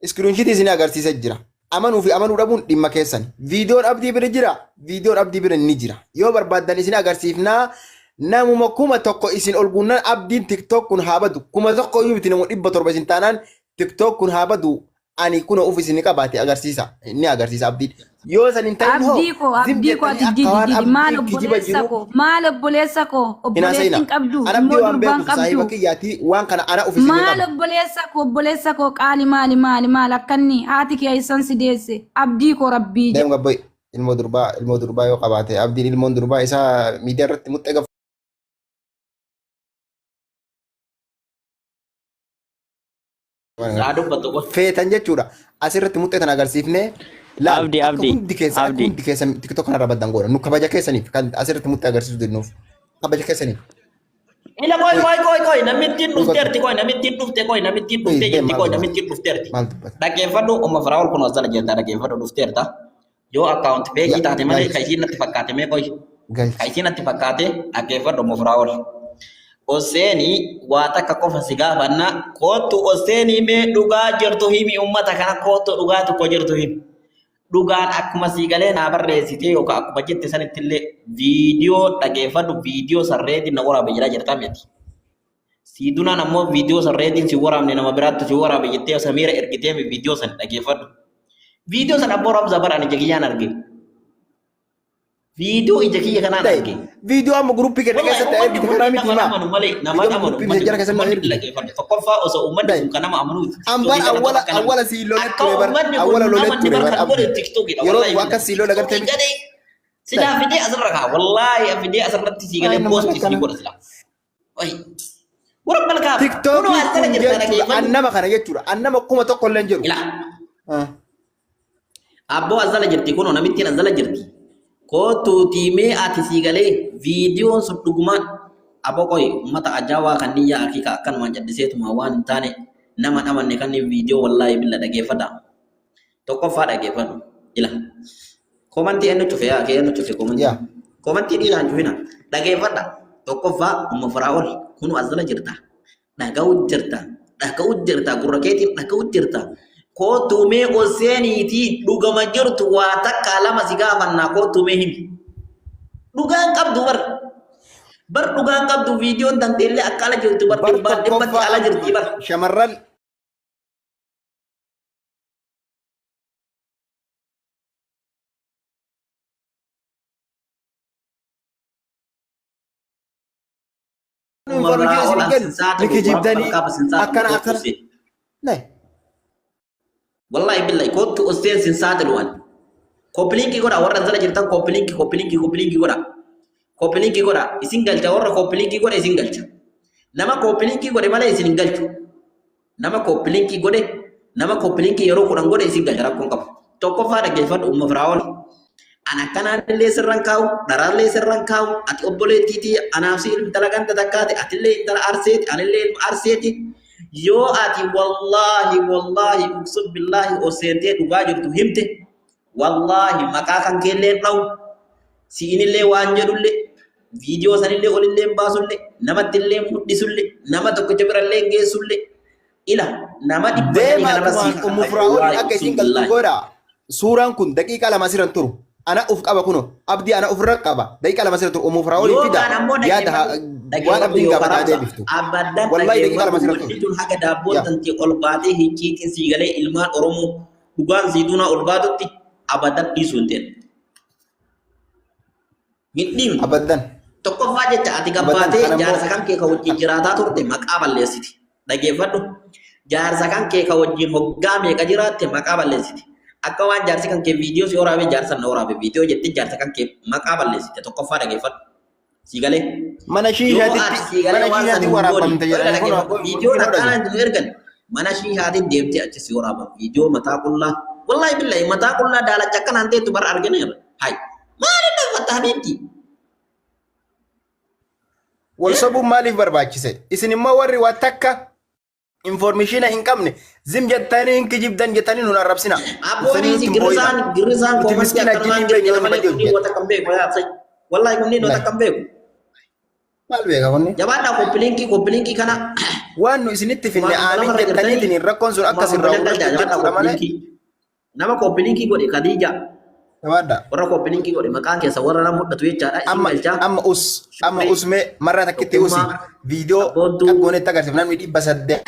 iskiriinshitii isin agarsiisee jira. Amanuu fi amanuu dhabuun dhimma keessani. Viidiyoon abdii bira jira, viidiyoon abdii bira ni jira. Yoo barbaaddan isin agarsiifnaa namuma 1000 isin ol guunnaan abdiin tiktook kun haa badu. 1000 iyyuu miti nama 700 isin taanaan tiktook kun haa badu. Ani kuna uf isin qabaate agarsiisa. Ni agarsiisa abdiin. Yoo san hin ta'in hoo Abdii koo zim abdii koo jettanii ati akka waan didi didi maal abdiin kijiba obboleessa jiru koo maal obboleessa koo hin haasa'ina. obboleettiin qabdu An abdii immoo waan durbaan beekuuf saahiba qabdu kiyyaatii waan kana ana uf isin maal qaba. obboleessa koo obboleessa koo qaali maali maali maal akkanni haati kee eessan si deesse abdii koo rabbii Deem gabboy ilmoo durbaa ilmoo durbaa yoo qabaate abdiin ilmoon durbaa isaa miidiyaa irratti muxxee gaf Haa dubbatu qofa. feetan jechuudha. Asirratti muxxee tan agarsiifnee laal Abdi, akka Abdi, hundi keessa akka Abdi. hundi keessa tiktok kanarra baddan goona. Nu kabaja keessaniif kan asirratti muxxee agarsiisuu dinnuuf kabaja keessaniif. Ila koi koi koi koi namittiin dhufteerti koi namittiin dhufte koi namittiin Koi dhufte deem jetti maal koi dubbata namittiin dhufteerti. maal dubbata. Dhaggeeffadhu umma Firaa'ol kun as jala jirta dhaggeeffadhu dhufteerta. Yoo akkaawunti feekii Ya taate malee galchi kan isiin natti fakkaate mee koi. galchi. Kan isiin natti fakkaate dhaggeeffadhu umma Firaa'ol. Oseenii waa takka qofa si gaafanna koottu Oseenii mee dhugaa jirtu himi ummata kana koottu dhugaa tokko jirtu himi. Dhugaan akkuma sii galee naa barreessitee yookaan akkuma jette sanitti illee viidiyoo dhageeffadhu viidiyoo sarreetiin na waraabe jedhaa jirta miti. Sii dunaan ammoo viidiyoo sarreetiin si waraabne nama biraatti si waraabe jettee Samiira ergitee mi viidiyoo san dhageeffadhu. Viidiyoo san abboo Ramza bara ani ija kiyyaan arge. Viidiyoo ija kiyya kanaan Ta'e arge. viidiyoo amma guruppii keenya Wallahi keessatti uummanni ergite kun kanaa miti nama himaa. amanu malee nama Viidiyoo amma amanu guruppii uummanni jara kun keessatti uummanni ergite. dhaggeeffadhu. Tokkoffaa osoo uummanni Ta'e kun kan nama amanu Ambaan tiktookii kanatti awwala akka nama awwala sii lolee akka ture bar uummanni kun awwala nu lolee amanne ture bar bar kan abdi godhe tiktookiidha yeroo wallahi tokko akka sii lola gartee tiktookii miti. gadee Ta'e silaa fidee asirra kaa wallaahi fidee asirratti sii ay galee nama poosti sii akkana. godha silaa. Wayi warra balkaa kunoo Tiktookiin as jala kun jirta jechuudha dhaggeeffadhu. annama kana jechuudha annama 1000 illee hin jiru. Ilaa Ah. abboo as jala jirti kunoo namittiin as jala jirti. Kootuutii mee ati sii galee viidiyoon sun dhugumaan aboo qoy ummata ajaa'aa kan niyyaa akhiika akkanumaan jalliseetuma waan hin taane nama hin amanne kan viidiyoo wallaahi billa dhageeffadha. Tokkoffaa dhageeffadhu. Ila. Komantii eenyu cufe yaa kee eenyu cufe komantii. Yaa. Komantii dhiiraan cufina. Dhageeffadha. Tokkoffaa umma Firaa'ol kunu as jala jirta. Dhaga'u jirta. Dhaga'u jirta. Gurra keetiin dhaga'u jirta. Kootu mee ol seeniitii dhugama jirtu waa takka lama si gaafannaa kootu mee himi. Dhugaan qabdu bar. Bar dhugaan qabdu viidiyoon tanteellee akka ala jirtu bar Bar dhibbaan dhibbatti tokkoffaa ala jirti bar. shamarran information isin hin kennu ni kijibdanii akkana akkana. Nee. Wallahi billahi kootu osteen sin saaxilu ani. Koppiliinkii godha warra jala jirtan koppiliinkii koppiliinkii koppiliinkii godha. Koppiliinkii godha isin galcha warra koppiliinkii godha isin galcha. Nama copy linkii godhe malee isin hin galchu. Nama copy linkii godhe, nama copy linkii yeroo 10 godhe isin galcha rakkoon qabu. Tokkoffaa dhaggeeffadhu Umma Firaa'ol. An akkanaan illee sirran kaa'u, dharaallee sirran kaa'u, ati obboleettiitii anaaf si intala ganda takkaati, atillee intala Arseeti, anillee ilma Arseeti. Yoo ati wallaahi wallaahi uqsum billaahi ol seentee dhugaa jirtu himte, wallaahi maqaa kan keellee hin dhahu, si'inillee waan jedhullee, viidiyoo sanillee olillee hin baasullee, namattillee hin mul'isullee, nama tokkicha birallee hin geessullee, ila nama 500 Deemaa kanarra sii tumaan Ummu kakadha Firaa'oliin wallaahi akka uqsum isiin galtu billaahi. godha. Suuraan kun daqiiqaa 2 asirra hin turu. Ana uf qaba kuno. Abdii ana ofirra qaba. Daqiiqaa 2 asirra turu. Ummu Firaa'oliin fida. Yookaan ammoo Yaada dhaggeeffadhu waan dhaggeeffadhu abdiin yookaan gaafate haa raabsa deebiftu. abaddan Wallahi daqiiqaa 2 dhaggeeffadhu asirra turu. wanni tun haga daabboon Yaa. tantee ol baatee hinciitiin sii galee ilmaan Oromoo dhugaan sii dunaa ol baatutti abadan dhiisuu hin ta'e. Hin dhiifnu. Abaddan. Tokkoffaa jecha ati Abaddan gabbaatee kana immoo jaarsa kan kee ka wajjin jiraataa turte maqaa balleessiti. Dhageeffadhu. Jaarsa kan kee ka wajjin hoggaa meeqa jiraatte maqaa balleessiti. Akka waan jaarsi kan kee viidiyoo si waraabee jaarsa na waraabe viidiyoo jettee jaarsa kan kee maqaa balleessite tokkoffaa dhageeffadhu. Sii galee. Mana Yoo ati shiishaatitti sii galee mana waan san shiishaatti hin goone waraabamte walla jedhanii kun dhageeffadhu. abboo Viidiyoon hin akkanaa dhage. nu ergan mana shiishaatiin deemtee achi si waraaban viidiyoo mataa qullaa. Wallaahi billahi mataa qullaa daalacha akkanaan teettu bara argineerra. Hay. Maaliif dhaabatta habiibti? Wal sobuun maaliif barbaachise? Isin immoo warri waa takka informeeshina hin qabne zim jettanii hin kijibdan jettanii nun arrabsina. Abboonni Dhuftanii si nutti hin boo'ina. girrisaan girrisaan Nuti koomantii miskiina akkanumaan jinni hin beekne girgira wanni malee badii kunniin hojjeta. wata kan beeku yaa absai. Wallaahi kunniin wata Wallahi. kan beeku. Maal beeka kunni? Jabaadhaa koppiliinkii koppiliinkii kana Waan nu isinitti finne kumaa dhibba aamin lama irra jirtanii jettaniitiin rakkoon sun akka kumaa sirraa dhibba shan hubachuu galchaa jabaadhaa jechuudha malee. koppiliinkii. Nama koppiliinkii godhe Khadija Jabaadhaa. warra koppiliinkii godhe maqaan keessa warra nama mul'atu jechaadha isin Amma galchaa. amma us amma Shukree us mee marraa takkitti usi tokkummaa viidiyoo sabboontuu qaggoonetti agarsiif namni 800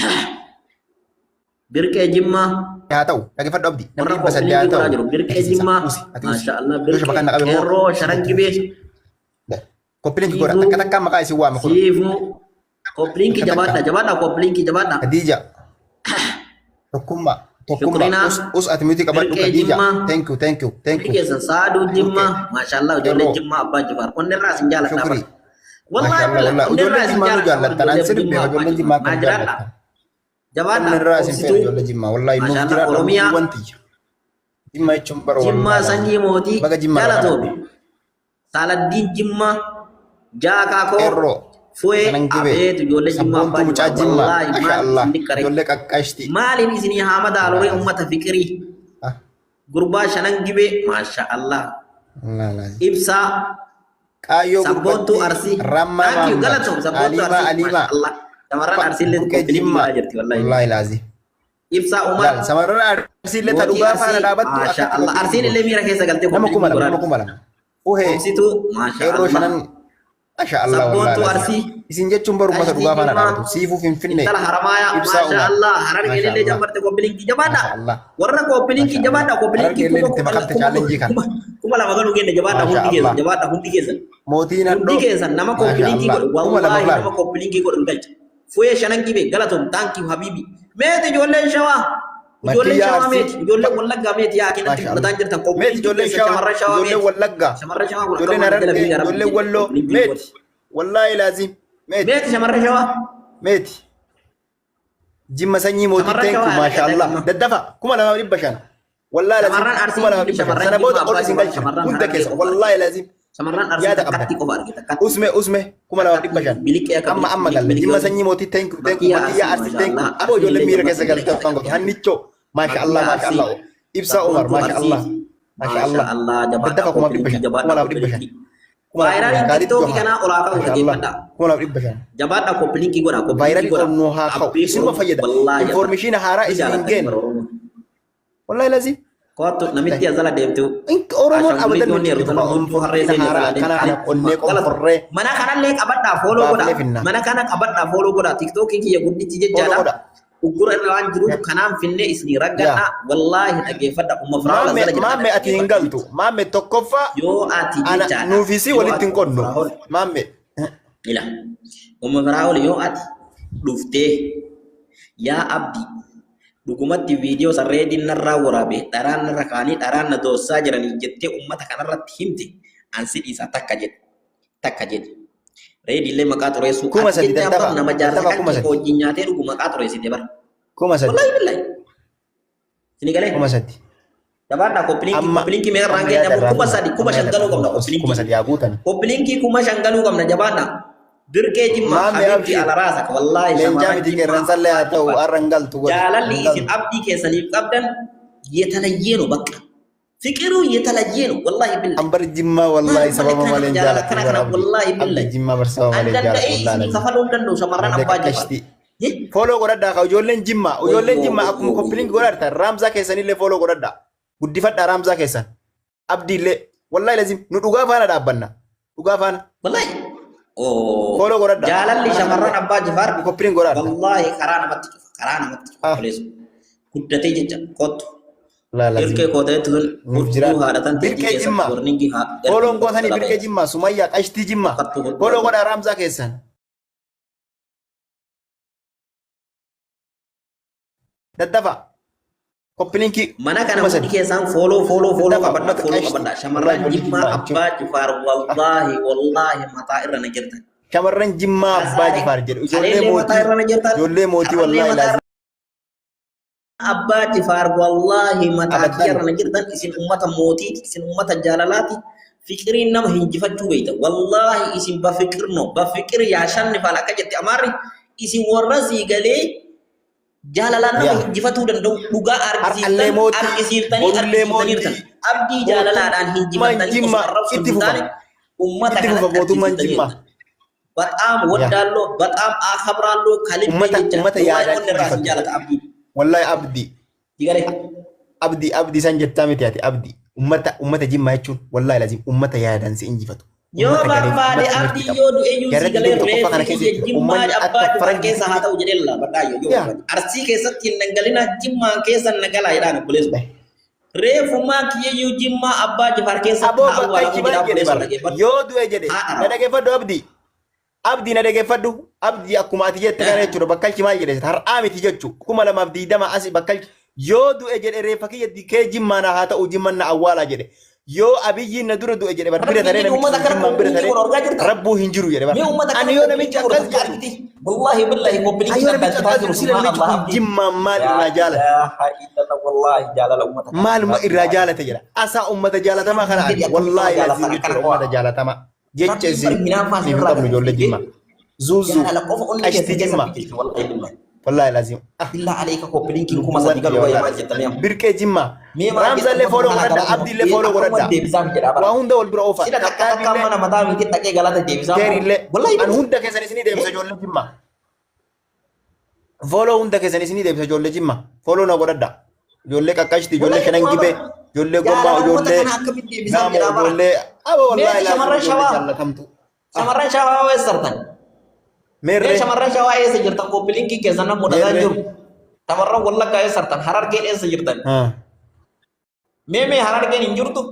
Birqee Jimmaa haa ta'u dhaggeeffadhu abdi namni warra 800 haa koppiliinkii ta'u godhaa jiru Birqee agarsiisa Jimmaa usi ati usi maasha Allah yoo Birqee shabakaan na qabe immoo qeerroo sharan gibee koppiliinki godha siifuu takka takkaan maqaa isin waame kun siifuu koppiliinkii takka takka jabaadha jabaadha koppiliinkii jabaadha Khadija tokkummaa tokkummaa Shukrinaa us us ati miti qabadhu Birqee Khadija Jimmaa thank you thank you thank hundi you keessan Saaduu Burqee Jimmaa maashaallah ijoollee qeerroo Jimmaa abbaa Jifaar onnirraa isin jaaladha bar Shukrii wallahi maashaallah billah wallahi onnirraa ijoolleen isin Jimmaa nu jaaladha bar jaallattan an ijoollee sirbi Jimmaa beeka abbaa ijoolleen Jifaar Jimmaa akka naa nu jiraadha jaallattan jabaadha onnirraa isin feena obsituu ijoollee Jimmaa wallahi nuuf maashaallah jiraadha Oromiyaa lubbuuwwan tiyya Jimma jechuun bara Jimmaa wallahi sanyii mootii baga Jimmaa irraa galatoomi dhaladhe Saaladdiin Jimmaa Jaakaa koo qeerroo Fu'ee kanan gibee abeetu ijoollee Jimmaa sabboontuu abbaa mucaa Jifaar Jimmaa wallaahi masha maal Allah isin diqqare ijoollee qaqqashti maaliin isinii haa madaaluree ummata fiqirii ah gurbaa shanan gibee maasha Allah wallahi laazim ibsaa Qaayyoo sabboontuu gurbattii Arsii Rammaa thank you Mahammad galatoom sabboontuu Aliimaa Arsii Aliimaa maasha Allah shamarran Arsiillee Burqee koppiliinkii Jimmaa godhaa jirti wallaahi wallahi laazim Ibsaa Umar Laal samarran Arsii illee ta mootii dhugaa faana Arsii dhaabattu maasha akkatti Allah koppiliinkii Arsiin illee godhu miira keessa galtee nama koppiliinkii 2000 godhaa nama jirti 2000 Uhee Obsituu maasha qeerroo Allah shanan masha Allah wallahi sabboontuu laazim Arsii isin jechuun bar ummata Qashtii dhugaa faana Jimmaa dhaabatu siifuu Finfinnee intala Haramaaya Ibsaa maasha Umar Allah harargeen masha illee Allah jamarte koppiliinkii jabaadha masha Allah warra koppiliinkii masha Allah jabaadha koppiliinkii harargeen illee kuma itti kudhan makamte kuma chaalenjii kana kuma 2000 galuu keenya jabaadha masha hundi keessan Allah jabaadha hundi keessan mootiin hundi hadhoo keessan nama masha koppiliinkii Allah godhu 2000 wallaahi laal nama koppiliinkii godhu hin galcha Fu'ee shanan gibee galatoom thank you habibi. Meeti ijoolleen shawaa. Ijoolleen Makiyyaa shawaa Arsii. meeti ijoolleen wallaggaa meeti yaa akinatti Maasha mul'ataa Allah. jirtan Meeti koppiliinkii ijoolleen keessa shawaa, shamarran shawaa ijoolleen meeti. wallaggaa, Shamarran shawaa kun akka ijoolleen waan jala harargee, biyya rabbi ijoolleen jedhe walloo, koppiliinkii meeti. godhi. Wallaahi laazim. Meeti. Meeti shamarran shawaa. Meeti. Jimma sanyii mootii Shamarran teenku shawaa maasha dhaqee Allah. dhaqee. Daddafa 2500. Wallaahi laazim Shamarran Arsii 2500. shamarran Sana booda Jimmaa ol abbaa isin Jifaar galchina. shamarran Hunda Harargee keessa qofa wallaahi argite. laazim. Shamarran Arsii Yaada qabdan. takkatti qofa argite takkatti. Usme usme 2500. Biliqee akka Amma amma biliq galle. biliq Jimma biliq sanyii mootii thank you thank you. Makiyyaa Makiyyaa Arsii Arsii thank you. maashaallah Aboo Arsiin ijoolleen illee miira keessa jammartee galte afaan gote. Hannichoo. Maasha Allah Makiyyaa maasha Allah. Arsii Ibsaa Umar sabboontuu maasha Allah. Arsii Maasha Allah. maashaallah jabaadhaa Daddafa koppiliinkii 2500. jabaadhaa 2500. koppiliinkii. 2500. Vaayiraaliin Kaalid tiktookii Johaar. kanaa olaa ka'u Maasha Allah. dhaggeeffadhaa. 2500. Jabaadhaa koppiliinkii godhaa koppiliinkii Vaayiraalii godhaa. ol nuu haa ka'u. Abbee Isinuma Oromoo fayyada. wallaahi abbaa. Informeeshiina haaraa Nu isin hin jaalatan geenne. bara Oromoo. Wallaahi lazim. Kottu namitti azala deemtu. Oromoon abadan Ashaangulliitii nuti wanni jiru yeroo huccuu harree informeeshiina seenee haaraa azala akkanaa deemtu. kana qonnee Galatu. qonforree Mana kanallee qabadhaa fooloo baafnee godhaa. finna. Mana kana qabadhaa fooloo godhaa. Tiktookii kiyya guddichi Fooloo jechaadha. godha. Uggura irra waan jiruuf kanaan finnee isinii raggadhaa. Wallaahi dhaggeeffadha. Umma Firaa'ol Maamme azala jedha maamme ati hin dhaggeeffadhu. galtu. Maamme tokkoffaa Yoo ati ana jechaadha. nuufisi Yoo walitti ati hin Umma qonnu. Firaa'ol Maamme. ila. Umma Firaa'ol yoo ati dhuftee yaa abdii Dhugumatti viidiyoo san reediin narraa waraabe dharaan narra kaanii dharaan na doossaa jiranii jettee ummata kanarratti himte an si dhiisa takka jedhi takka jedhi. Reedillee maqaa xureessuu. Kuma Ati sadi jecha daddafa. bar nama jaarsa Daddafa kan kuma kee sadi. wajjin nyaatee dhugu maqaa xureessite bar. 3000. Wallaahi billahi. Isin galee? 3000. Jabaadhaa koppiliinkii Amma koppiliinkii meeqa irraan amma keenya yaada irraa kuma fuuna. sadi kuma Amma shan yaada galuu irraa qabna fuuna. koppiliinkii. 3000 haa guutan. Koppiliinkii 5000 galuu qabna jabaadhaa. Birqee Jimmaa Maammi Habiibti abshir. Alaraasa wallaahi Leencaa shamarran miti Jimmaa qeerransallee haa abbaa ta'u jifaar. har'a hin galtu godhi. Jaalalli Hin isin galtu. abdii keessaniif qabdan yetalayyee no bakka. Fiqiruu yetalayyee no wallaahi billahi. An bar Jimmaa Maal wallaahi malee sababa kana malee hin jaalala jaalattu kana bar kana abdi. wallaahi Abdi billahi. Jimmaa bar sababa An malee hin jaalattu danda'ee wallaahi isinii lazim. kafaluu hin danda'u shamarran Ijoollee abbaa jifaar. qaqqashtii. Follow godhadhaa kaa ijoolleen Jimmaa. Ijoolleen Wayyoo Jimmaa akkuma wayyoo koppiliinki wayyoo. godhadhaa Raamzaa keessanillee follow godhadhaa. Guddifadhaa Raamzaa keessan. Abdiillee. Wallaahi lazim nu dhugaa faana dhaabbanna. Dhugaa faana. Wallaahi. Oo. Follow godhadhaa. Jaalalli Mana shamarran kanallee. abbaa jifaar Koppiliin godhadhaa. wallaahi karaa namatti cufa karaa namatti cufa Ah. obboleessu. Guddatee jecha kottu. Wallaahi lazim. Birqee kooteetti sun Nuuf hudduu jiraadha. haadha tan teetii Birqee keessatti Jimmaa. warningii haa Fooloon ergii gootanii jala Birqee ba'e. Jimmaa Sumayyaa Qashtii Jimmaa. Kattu hudduu Follow haadha. godhaa Raamzaa keessan. Daddafa. Koppiliinkii Mana kana kuma hundi sadi. keessaan fooloo fooloo fooloo Daddafa qabadha uummata fooloo qashtii. qabadha. Wallaahi Shamarran ijoollee Jimmaa Jimmaa jechuun. Abbaa Jifaar wallaahi wallaahi mataa irra na jirtan. Shamarran Jimmaa Abbaa Kazaare Jifaar jedhu. Ijoollee kaleellee mataa mootii. irra na jirtan. Ijoollee mootii Har'allee wallaahi mataa laazim. Abbaa Jifaar wallaahi mataa Abadan. kiyyarra na jirtan isin ummata mootiiti isin ummata jaalalaati fiqiriin nama hinjifachuu beeyta wallaahi isin bafiqir no bafiqir yaashannifaal akka jette amaarri isin warra sii galee jaalalaan nama Yaa. hinjifatuu danda'u dhugaa Har'allee argisiiftan mootii. argisiiftanii Borullee argisiiftaniirtan mootii. abdii jaalalaadhaan Mootummaan hinjifattanii osoo Jimmaa arrabsuu itti hin fufa. taane ummata Itti fufa kanatti mootummaan argisiiftaniirtan. Jimmaa. Bataam Yaa. woddaallo bataam akabraalloo kalibbii Ummata jecha ummata wallahi yaadaan onni irraa isin injifatu. jaalata abdii. Wallaahi abdii. Digale. Abdii abdii san jettaa miti ati abdii. Ummata ummata Jimmaa jechuun wallaahi lazim ummata yaadaan si injifatu. Yoo Ummata galeef barbaade ummata timirtii abdii qabu. yoo du'e iyyuu si Jarratti galee ijoollee tokkoffaa kana reeffi keessa kiyya jechuudha. Jimmaa Ummanni abbaa akka Jifaar faranjii keessa haa ta'u jedhee laabadhaa yoo yaa. barbaade. Arsii keessatti hin dhangalina Jimmaan keessa nagalaa jedhaan obboleessu. Reefumaa kiyya iyyuu Jimmaa abbaa Jifaar keessatti Aboo haa bakka awwaalamu ichi maal jedhaa jedhe obboleessu bara. dhageeffadhu. Yoo du'e jedhe Haadha na rabu. dhageeffadhu abdii. Abdii na dhageeffadhu. Abdii akkuma ati jette kana jechuudha. Bakkalchi maal jedhe har'aa miti jechu 2020 asi bakkalchi yoo du'e jedhe reeffa kiyya kee jimmaa na haa ta'u jimman na awwaalaa jedhe. Yoo abiyyiin na dura du'e jedhe bar bira Rabbiin taree jedhu namichi uummata sun kana jimmaan bira koppiliinkii taree godhu argaa jirta. rabbuu hin jiru jedhe bar. Mee uummata Ani kana yoo namichi koppiliinkii godhu akkas takka jedhu argite. Wallaahi billahi ani koppiliinkii yoo namichi daldalchisaa akkas jiru jedhu sila namichi subhaanallah kun abdii. jimmaan maal Laa irraa jaalate? ilaaha illallah wallaahi jaalala uummata kana Maaluma rabbi irraa haa jaalate jedha. Asaa ummata jaalatamaa kana jedhi arge. akkamitti nama Wallaahi jaalatan laziim akkana jechuudha qo'a. ummata jaalatamaa. Jecha Rabbiin isin bar hinaaffaa hin isinirraa qabnu ijoollee gadi jimmaa. Zuuzuu jaalala qofa onni qashti keessan keessa jimmaa. biqilche wallaahi billahi. Wallaahi laziim. Ah Billaa aleeka koppiliinkiin kuma lubbuuwwan sadii galu tiyya wayya wallaahi maal laziim. jettamee amma. Birqee jimmaa. Mee maal jettan Raamzallee ummata fooloo kana godhadha. galatuma Abdiillee ee fooloo akkamuma godhadha. deebisaaf jedhaa bara. Waa hunda wal bira oofa. Sila takka takka Tattaabiillee mana mataa miti dhaqee galata deebisaa moo. keerillee. Wallaahi An billahi. hunda keessan isinii deebisa ijoollee jimmaa. Follow hunda keessan isinii deebisa ijoollee jimma. Follow na godhadha. Ijoollee qaqqashti, ijoollee Wallahi shanan dhugaa gibee, bara. ijoollee gommaa, Jaalala uummata ijoollee kana akkamitti deebisaaf naamoo, jedhaa bara. ijoollee aba wallaahi Meeti laazim shamarran ijoollee shawaa. jaallatamtu. Ah, Shamarran shawaa eessa jirtan? Mee meerree, shamarran shawaa eessa jirtan? Koppiliinkii keessan nan mudhataa meerree. jiru. Shamarran wallaggaa eessa jirtan? Harargeen eessa jirtan? Ah. Mee mee harargeen hin jirtu?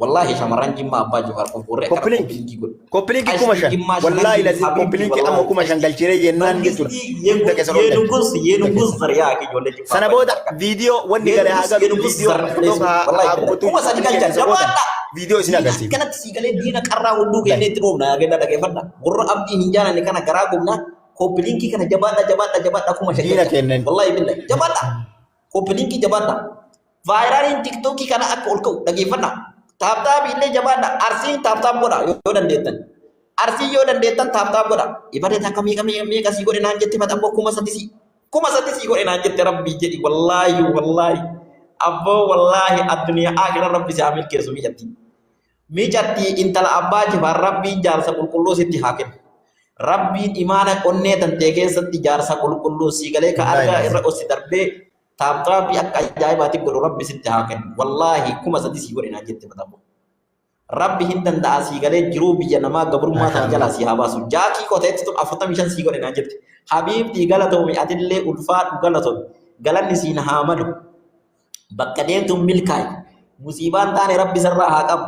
Wallaahi shamarran Jimmaa Abbaa Jifaar qofa warri akkana Koppiliinki. koppiliinkii godhu. Koppiliinki kuma Qashtii shan. Jimmaa shanan Wallaahi gibee laziim habiibti koppiliinki amma wallaahi 5000 qashtii. galchiree jennaan jechuudha. Mangistii Hunda keessan ol galche. yenugus Hunda yenugus keessan. zariyaa akka ijoollee Jimmaa Sana Abbaa booda Jifaar kana. viidiyoo wanni gale haa Yenugus galu yenugus viidiyoo zar TikTok please haa wallaahi haa billahi gubutu 3000 koppiliinki galcha keessa gootan jabaadha. viidiyoo isin Diina agarsiifna. akkanatti sii galee diina qarraa hunduu Wallahi. kennee itti dhoofna yaa kennaa dhageeffadha. Warra abdii hin jaalanne kana garaa gubna koppiliinkii kana jabaadha jabaadha jabaadha 5000 Diina galcha. kennan. Wallaahi billahi jabaadha. Koppiliinkii jabaadha. Vaayiraaliin tiktookii kana akka ol ka'u dhageeffadha. Taaptaabii illee jabaadha. Arsiin taaptaap godha yoo dandeettan. Arsiin yoo dandeettan taaptaap godha. Ibadee takka meeqa meeqa meeqa sii godhe naan jette maxabboo 3000 sii 3000 sii godhe naan jette rabbii jedhi wallaahi wallaahi abboo wallaahi addunyaa akira rabbi si haa milkeessu miicatti. Micattii intala abbaa jifaar rabbiin jaarsa qulqulluu sitti haa kennu. Rabbiin imaana onnee tantee keessatti jaarsa qulqulluu sii galee ka Wallaahi argaa irra laazim. ossi darbee taaptaappii akka ajaa'ibaatti godhu rabbi sitti haa kennu. Wallaahi 3000 sii godhe naan jette matamu. Rabbi hin danda'a sii galee jiruu biyya namaa gabrummaa tana jalaa Maashaallah. sii haa baasu. Jaakii qoteetti tun 45 sii godhe naan jette. Habiibtii galatoomi atillee ulfaadhu galatoomi. Galanni siin haa malu. Bakka deemtuun milkaa'i. Musiibaan taane rabbi sirraa haa qabu.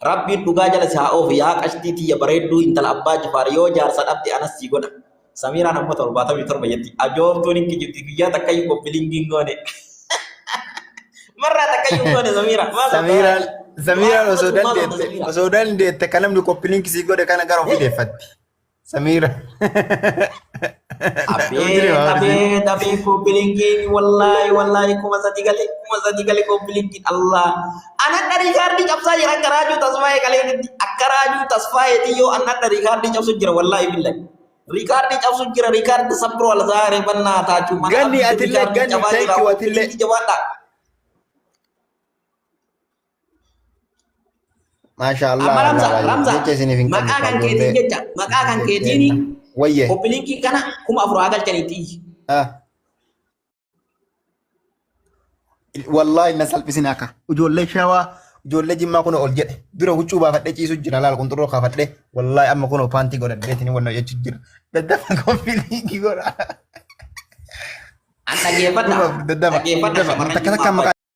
Rabbiin dhugaa jala si haa oofu yaa qashtii tiyya bareedduu intala abbaa jifaar yoo jaarsa dhabde anas sii godha. Samiiraan amma 77 jetti. Ajooftuun hin kijibdi guyyaa takkayyuu koppiliingii hin goone. Marraa takkayyuu hin goone Samiira. Maal sababa? Samiiraan Samiiraan Maal osoo maal dandeette Samiira? osoo dandeette kan namni koppiliinki sii godhe kana gara ofii deeffatti. Samiira. Abeet abeet abeet kooppilinkiin wallaahi wallaahi 3000 gale 3000 gale kooppilinkiin Allah. Anan riikaardii cabsaa jira akka raajuu tasfaayee kaleetitti akka raajuu tasfaayeeti yoo anan riikaardii cabsu jira wallaahi billahi. Riikaardii cabsu jira riikaardii sabroo alzaare bannaa taachuu mana Ganni abdiitu atillee riikaardii ganni cabaa thank jira you atillee. kooppilinki jabaadha. Maasha Allah Amma Ramza wallah Ramza jecha isiniif hin qabnu maqaa kaa kan keetiin ijoollee jecha maqaa kan ijoollee keetiin teenna. Wayye. kooppilinki kana 4000 haa galchaniitti. Ah. Wallahi na salphisin akka ijoollee shawaa ijoollee jimmaa kun ol jedhe dura huccuu baafadhee ciisu jira laal qunxurroo kaafadhee wallahi amma kun paantii godhadheetiin wanna jechuu jira daddafa koffiliingi godha An dhaggeeffadha 4000 daddafa dhaggeeffadha daddafa shamarran takka jimmaa takka abbaa maqaa.